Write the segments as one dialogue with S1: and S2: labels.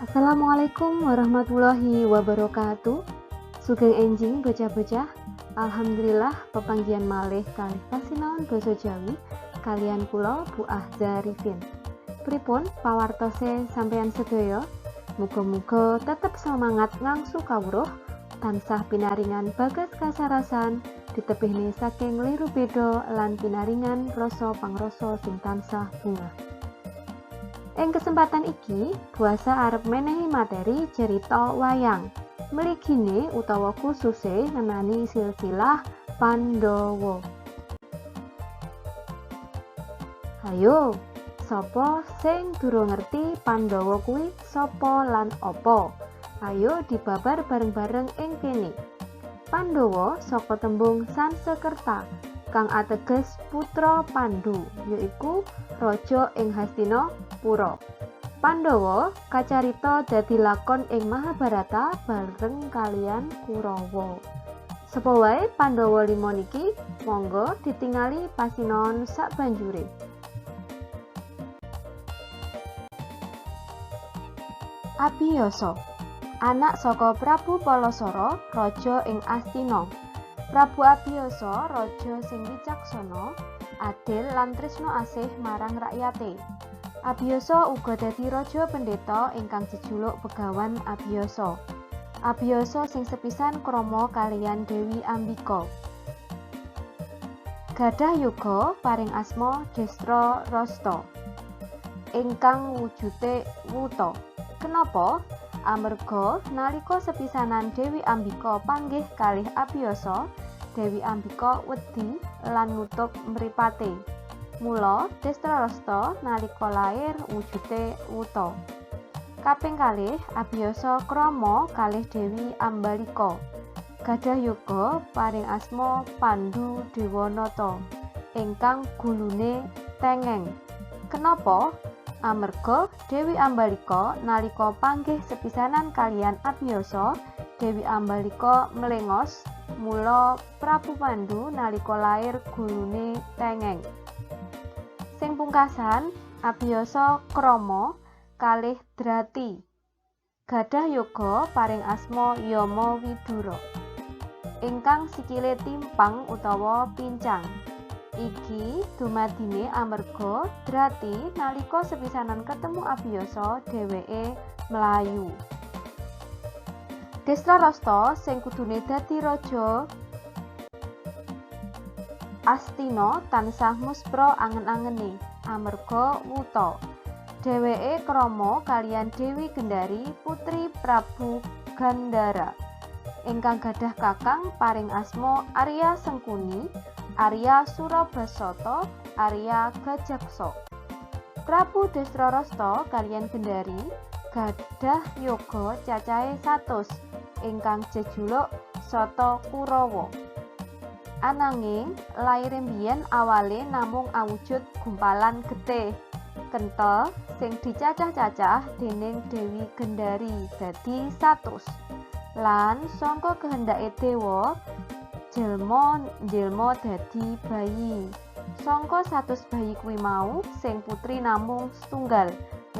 S1: Assalamualaikum warahmatullahi wabarakatuh. Sugeng enjing bocah-bocah. Alhamdulillah pepanggihan malih kalih pasinaon basa Jawi kalian kula Bu Ahzarifin. Pripun pawartose sampeyan sedaya? Muga-muga tetep semangat ngangsu kawruh, tansah pinaringan bagas kasarasan, ditebihne saking liru beda lan pinaringan rasa pangrasa sing tansah bungah. Ing kesempatan iki, Buasa arep menehi materi cerita wayang. Mligine utawa kususe ngenani silsilah Pandhawa. Hayo, sapa sing durung ngerti Pandhawa kuwi sapa lan apa? Ayo dibabar bareng-bareng ing kene. Pandhawa saka tembung Sanskerta kang ateges putra Pandu, yaiku raja ing Hastinapura. Pandhawa kacarita dadi lakon ing Mahabharata bareng kalian Kurawa. Sapa wae Pandhawa lima niki? Monggo ditingali pasinaon sabanjure. Abiyasa, anak saka Prabu Palasara, raja ing Astina. Prabu Abiyasa raja sing wicaksana, adil lan tresna asih marang rakyate. Abiyasa uga dadi raja pendeta ingkang jejuluk Begawan Abiyasa. Abiyasa sing sepisan krama kaliyan Dewi Ambika. Gadah yoga paring asma Destrarasta ingkang wujude wuta. Kenapa? Amarga nalika sepisanan Dewi Ambika panggih kalih Abiyasa, Dewi Ambika wedi lan nutup mripate. Mula Destrarasta nalika lair wujude wuta. Kaping kalih Abiyasa krama kalih Dewi Ambalika. Gadah yoga paring asma Pandu Dewanata ingkang gulune tengeng. Kenapa? Amarga Dewi Ambalika nalika panggih sepisanan kaliyan Abiyasa, Dewi Ambalika mlengos, mula Prabu Pandu nalika lair gulune tengeng. Sing pungkasan, Abiyasa krama kalih Drati. Gadah yoga paring asma Yama Widura ingkang sikile timpang utawa pincang. Iki dumadine amarga Drati nalika sepisanan ketemu Abiyasa, dheweke mlayu. Destrarasta sing kudune dadi raja Astina tansah muspra angen-angene amarga wuta. Dheweke krama kaliyan Dewi Gendari, putri Prabu Gandhara, ingkang gadah kakang paring asma Arya Sengkuni, Arya Surabasata, Arya Gajaksa. Prabu Destrarasta kaliyan Gendari gadah yoga cacahe 100 ingkang jejuluk Sata Kurawa. Ananging laire mbiyen awale namung awujud gumpalan getih kentel sing dicacah-cacah dening Dewi Gendari dadi 100. Lan sangka kehendake dewa, jelma-jelma dadi bayi. Sangka 100 bayi kuwi mau, sing putri namung setunggal,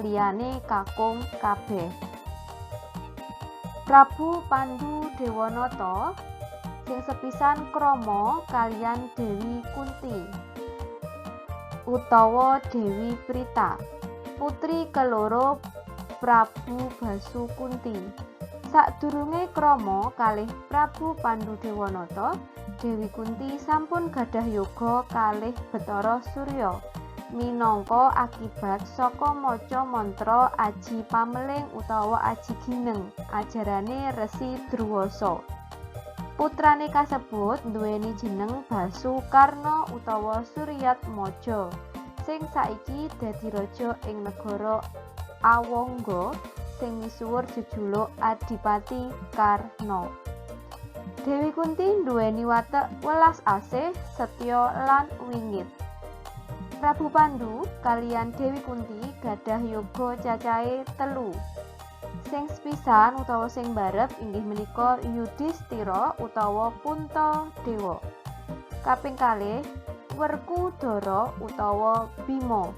S1: liyane kakung kabeh. Prabu Pandu Dewanata sing sepisan krama kaliyan Dewi Kunti utawa Dewi Prita, putri keloro Prabu Basu Kunti. Sadurunge krama kalih Prabu Pandu Dewanata, Dewi Kunti sampun gadah yoga kalih Bathara Surya minangka akibat saka maca mantra Aji Pameling utawa Aji Gineng ajarane Resi Druwasa. Putrane kasebut nduweni jeneng Basu Karna utawa Suryatmaja sing saiki dadi raja ing negara Awangga sing misuwur jejuluk Adipati Karna. Dewi Kunti nduweni watek welas asih, setya lan wingit. Prabu Pandu kaliyan Dewi Kunti gadah yoga cacahe 3. Sing sepisan utawa sing barep inggih menika Yudhistira utawa Puntadewa. Kaping kalih Werkudara utawa Bima.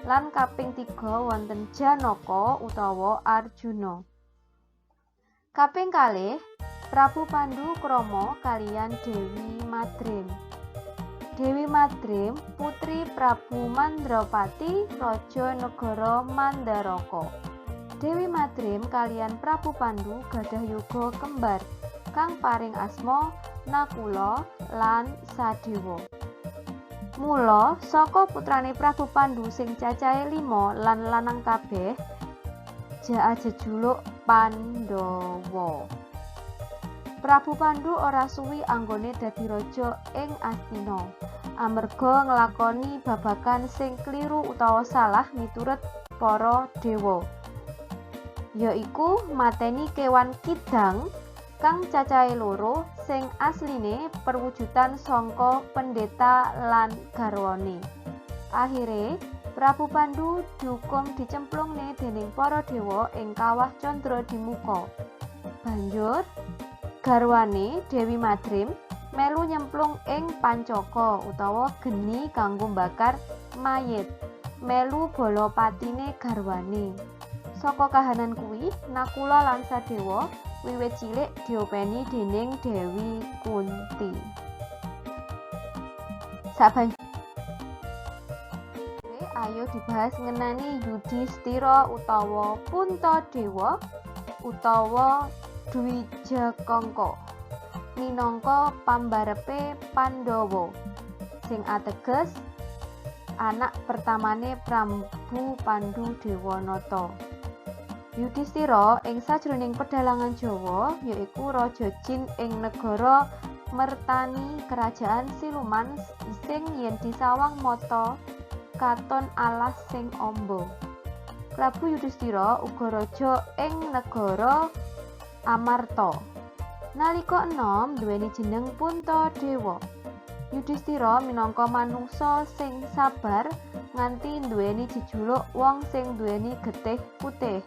S1: Lan kaping 3 wonten Janaka utawa Arjuna. Kaping kalih Prabu Pandu krama kaliyan Dewi Madrim. Dewi Madrim putri Prabu Mandrapati, raja negara Mandaraka. Dewi Madrim kaliyan Prabu Pandu gadah yoga kembar kang paring asma Nakula lan Sadewa. Mula saka putrane Prabu Pandu sing cacahe 5 lan lanang kabeh jaa jejuluk Pandhawa. Prabu Pandu ora suwi anggone dadi raja ing Astina, amarga nglakoni babagan sing kliru utawa salah miturut para dewa, yaiku mateni kewan kidang kang cacahe 2 sing asline perwujudan sangka pendeta lan garwane. Akhire Prabu Pandu diukum dicemplungne dening para dewa ing kawah Candradimuka. Banjur garwane Dewi Madrim melu nyemplung ing pancaka utawa geni kanggo mbakar mayit, melu bala patine garwane. Saka kahanan kuwi, Nakula lan Sadewa wiwit cilik diopeni dening Dewi Kunti. Sabanjure ayo dibahas ngenani Yudhistira utawa Puntadewa utawa Dwijakangka minangka pambarepe Pandhawa sing ateges anak pertamane Prabu Pandu Dewanata. Yudhistira ing sajroning pedalangan Jawa yaiku raja jin ing negara Mertani kerajaan siluman sing yen disawang mata katon alas sing amba. Prabu Yudhistira uga raja ing negara Amarta. Nalika enom duweni jeneng Puntadewa. Yudhistira minangka manungsa sing sabar nganti duweni jejuluk wong sing duweni getih putih,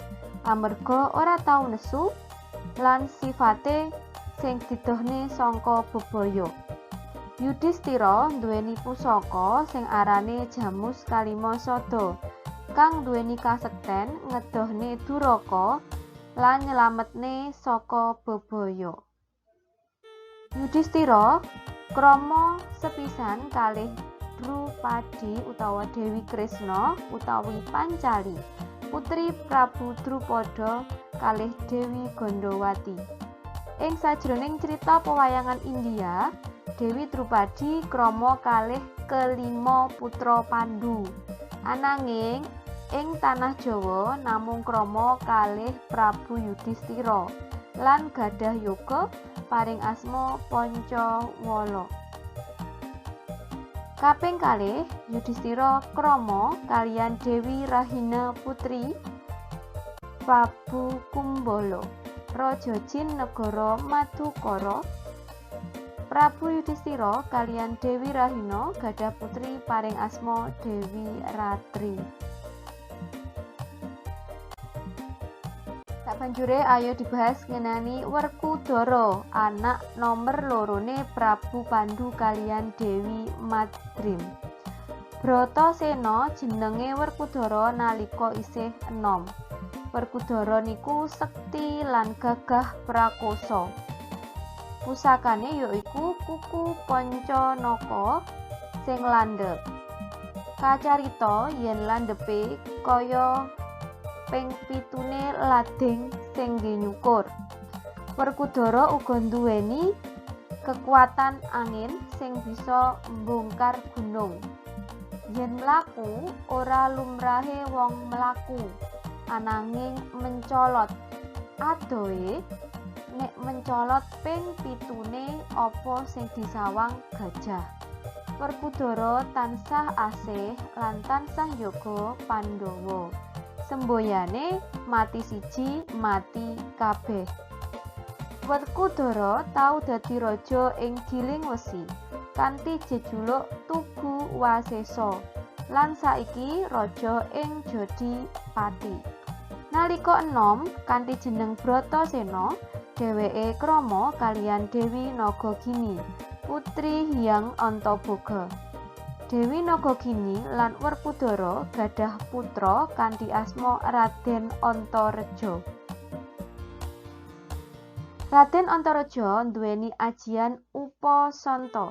S1: amarga ora tau nesu lan sifate sing didohne sangka bebaya. Yudhistira duweni pusaka sing arane Jamus Kalima Sada kang duweni kasekten ngedohne Duraka lan nyelametne saka bebaya. Yudhistira krama sepisan kalih Drupadi utawa Dewi Kresna utawi Pancali, putri Prabu Drupada kalih Dewi Gondowati. Ing sajroning crita pewayangan India, Dewi Drupadi krama kalih kelima putra Pandu. Ananging ing tanah Jawa namung krama kalih Prabu Yudhistira lan gadah yoga paring asma Pancawala. Kaping kalih Yudhistira krama kaliyan Dewi Rahina putri Prabu Kumbala, raja jin negara Madukara. Prabu Yudhistira kaliyan Dewi Rahina gadah putri paring asma Dewi Ratri. Sabanjure ayo dibahas ngenani Werkudara, anak nomer lorone Prabu Pandu kaliyan Dewi Madrim. Bratasena jenenge Werkudara nalika isih enom. Werkudara niku sekti lan gagah prakosa. Pusakane yaiku kuku Pancanaka sing landhep. Kacarita yen landhepe kaya ping pitune lading sing ngge nyukur. Werkudara uga nduweni kekuatan angin sing bisa mbongkar gunung. Yen mlaku ora lumrahe wong mlaku, ananging mencolot. Adohe nek mencolot ping pitune apa sing disawang gajah. Werkudara tansah asih lan tansah njaga Pandhawa. Semboyane mati siji mati kabeh. Werkudara tau dadi raja ing Gilingwesi kanthi jejuluk Tugu Wasesa lan saiki raja ing Jodipati. Nalika enom kanthi jeneng Bratasena, dheweke krama kaliyan Dewi Nagagini, putri Hyang Antaboga. Dewi Nagagini lan Werkudara gadah putra kanthi asma Raden Antareja. Raden Antareja nduweni ajian Upasanta.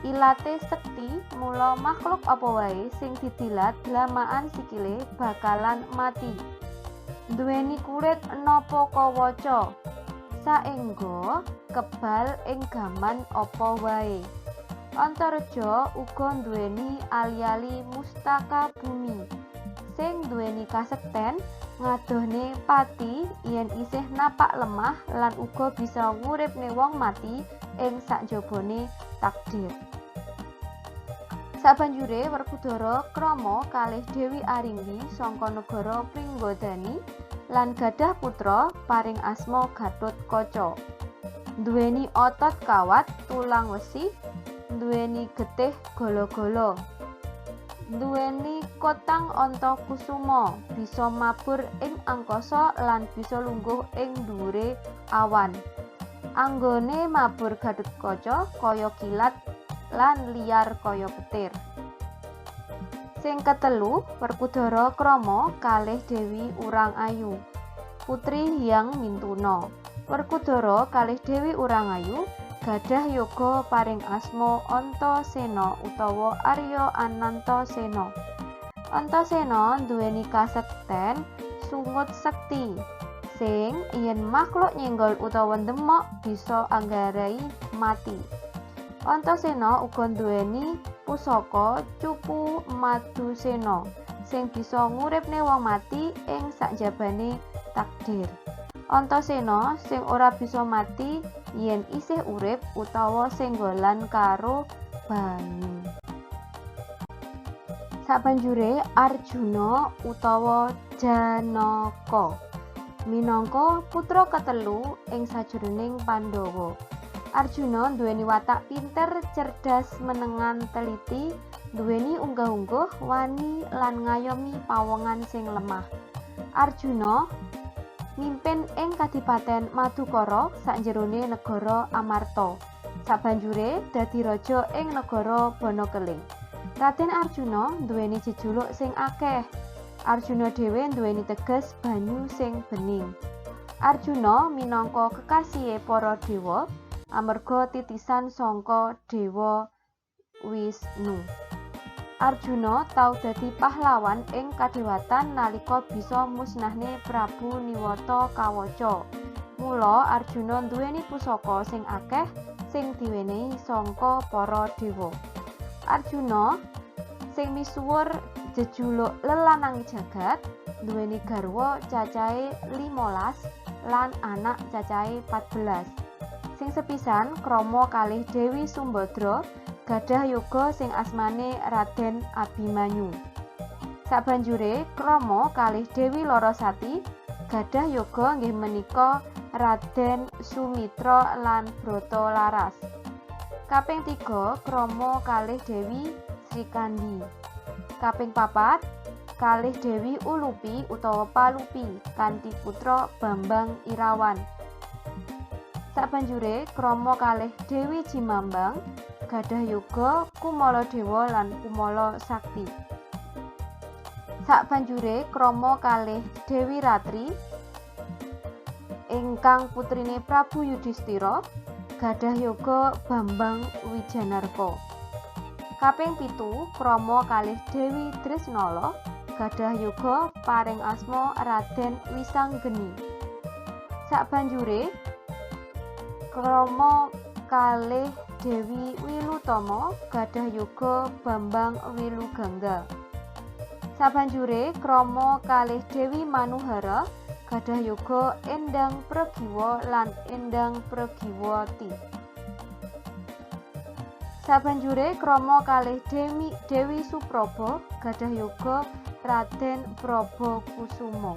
S1: Ilate sekti, mula makhluk apa wae sing didilat dlamakan sikile bakalan mati. Nduweni kulit Napakawaca, saengga kebal ing gaman apa wae. Antareja uga nduweni ali-ali mustaka bumi sing nduweni kasekten ngadohne pati yen isih napak lemah lan uga bisa nguripne wong mati ing sakjabane takdir. Sabanjure Werkudara krama kalih Dewi Aringgi saka negara Pringgodani lan gadah putra paring asma Gathotkaca. Nduweni otot kawat, tulang wesi, nduweni getih gala-gala. Nduweni kotang Antakusuma, bisa mabur ing angkasa lan bisa lungguh ing dhuwure awan. Anggone mabur Gathotkaca kaya kilat lan liar kaya petir. Sing ketelu, Werkudara krama kalih Dewi Urang Ayu, putri Hyang Mintuna. Werkudara kalih Dewi Urang Ayu gadah yoga paring asma Antasena utawa Arya Anantasena. Antasena nduweni kasekten sungut sekti sing yen makhluk nyenggol utawa ndemok bisa anggarai mati. Antasena uga nduweni pusaka Cupu Madusena sing bisa nguripne wong mati ing sakjabane takdir. Antasena sing ora bisa mati yen isih urip utawa senggolan karo banyu. Sabanjure Arjuna utawa Janaka minangka putra ketelu ing sajroning Pandhawa. Arjuna nduweni watak pinter, cerdas, menengan, teliti, nduweni unggah-ungguh, wani lan ngayomi pawongan sing lemah. Arjuna mimpin ing Kadipaten Madukara sakjerone negara Amarta. Sabanjure dadi raja ing negara Banakeling. Raden Arjuna nduweni jejuluk sing akeh. Arjuna dhewe nduweni teges banyu sing bening. Arjuna minangka kekasihe para dewa amarga titisan sangka Dewa Wisnu. Arjuna tau dadi pahlawan ing kadewatan nalika bisa musnahne Prabu Niwata Kawaca. Mula Arjuna nduweni pusaka sing akeh sing diwenehi sangka para dewa. Arjuna sing misuwur jejuluk lelanang jagat nduweni garwa cacahe 15 lan anak cacahe 14. Sing sepisan krama kalih Dewi Sumbadra gadah yoga sing asmane Raden Abimanyu. Sabanjure krama kalih Dewi Larasati gadah yoga nggih menika Raden Sumitra lan Brata Laras. Kaping 3 krama kalih Dewi Srikandi. Kaping 4 kalih Dewi Ulupi utawa Palupi kanthi putra Bambang Irawan. Sabanjure krama kalih Dewi Jimambang gadah yoga Kumala Dewa lan Kumala Sakti. Sabanjure krama kalih Dewi Ratri ingkang putrine Prabu Yudhistira gadah yoga Bambang Wijanarko. Kaping 7 krama kalih Dewi Dresnala gadah yoga paring asma Raden Wisanggeni. Sabanjure krama kalih Dewi Wilutama gadah yoga Bambang Wilugangga. Sabanjure krama kalih Dewi Manuhara gadah yoga Endang Pregiwa lan Endang Pregiwati. Sabanjure krama kalih Dewi Supraba gadah yoga Raden Prabakusuma.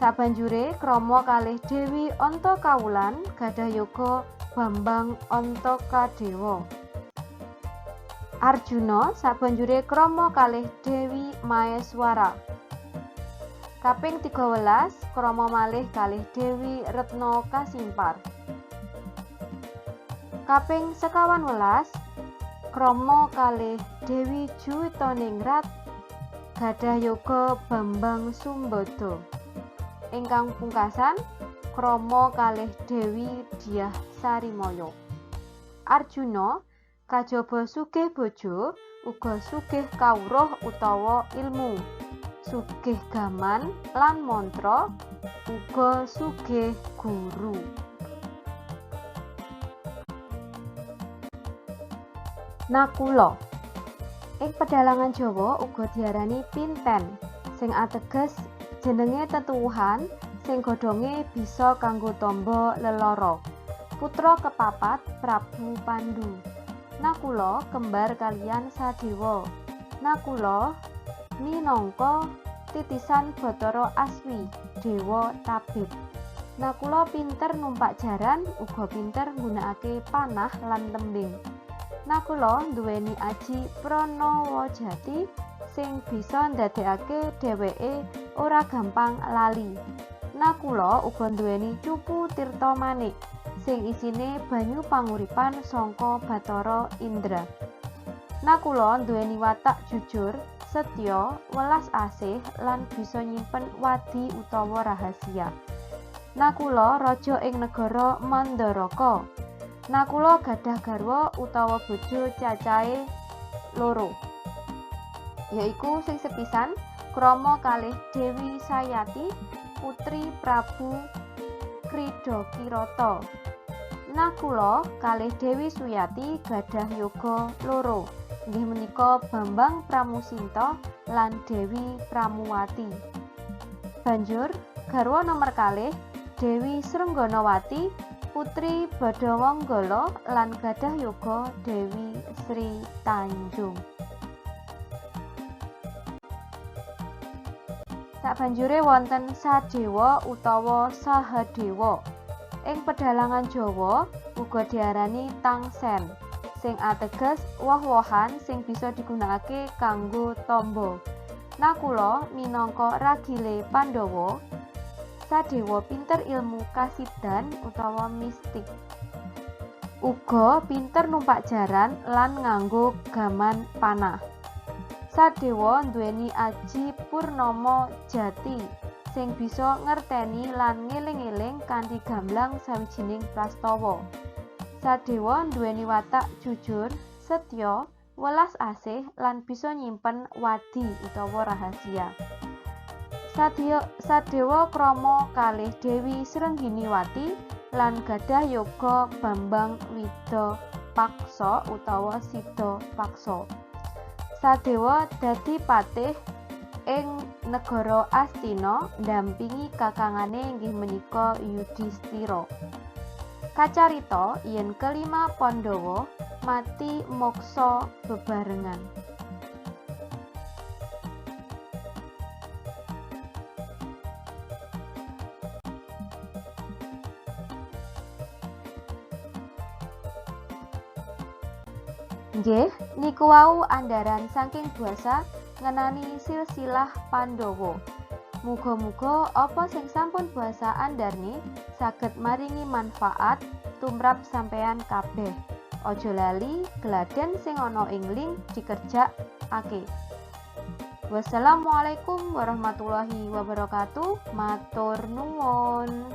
S1: Sabanjure krama kalih Dewi Antakawulan gadah yoga Bambang Antakadewa. Arjuna sabanjure krama kalih Dewi Maeswara. Kaping 13 krama malih kalih Dewi Retna Kasimpar. Kaping 25 Krama kalih Dewi Juwitaningrat gadah yoga Bambang Sumbada. Ingkang pungkasan krama kalih Dewi Dyah Sarimaya. Arjuna kajaba sugih bojo uga sugih kawruh utawa ilmu, sugih gaman lan mantra, uga sugih guru. Nakula. Ing pedalangan Jawa uga diarani pinten, sing ateges jenenge tetuwuhan sing godhonge bisa kanggo tamba lelara. Putra kepapat Prabu Pandu. Nakula kembar kaliyan Sadewa. Nakula minangka titisan Bathara Aswi, dewa tabib. Nakula pinter numpak jaran, uga pinter nggunakake panah lan tembing. Nakula nduweni aji Pranawajati sing bisa ndadekake dheweke ora gampang lali. Nakula uga nduweni cupu Tirta Manik sing isine banyu panguripan saka Bathara Indra. Nakula nduweni watak jujur, setya, welas asih lan bisa nyimpen wadi utawa rahasia. Nakula raja ing negara Mandaraka. Nakula gadah garwa utawa bojo cacahe 2, yaiku sing sepisan krama kalih Dewi Sayati, putri Prabu Kridakirata. Nakula kalih Dewi Suyati gadah yoga 2, inggih menika Bambang Pramusinta lan Dewi Pramuwati. Banjur garwa nomer kalih Dewi Srengganawati, putri Badawanggala lan gadah yoga Dewi Sri Tanjung. Sabanjure wonten Sadewa utawa Sahadewa. Ing pedalangan Jawa uga diarani tangsen, sing ateges woh-wohan sing bisa digunakake kanggo tamba. Nakula minangka ragile Pandhawa. Sadewa pinter ilmu kasidan utawa mistik. Uga pinter numpak jaran lan nganggo gaman panah. Sadewa nduweni aji Purnama Jati sing bisa ngerteni lan ngeling-eling kanthi gamblang sawijining prastawa. Sadewa nduweni watak jujur, setya, welas asih lan bisa nyimpen wadi utawa rahasia. Sadewa krama kalih Dewi Srengginiwati lan gadah yoga Bambang Widapaksa utawa Sidapaksa. Sadewa dadi patih ing negara Astina ndampingi kakangane inggih menika Yudhistira. Kacarita yen kelima Pandhawa mati moksa bebarengan. Nggih, niku wau andharan saking basa ngenani silsilah Pandhawa. Muga-muga apa sing sampun basa andharni saged maringi manfaat tumrap sampeyan kabeh. Aja lali gladen sing ana ing link dikerjakake. Wassalamualaikum warahmatullahi wabarakatuh. Matur nuwun.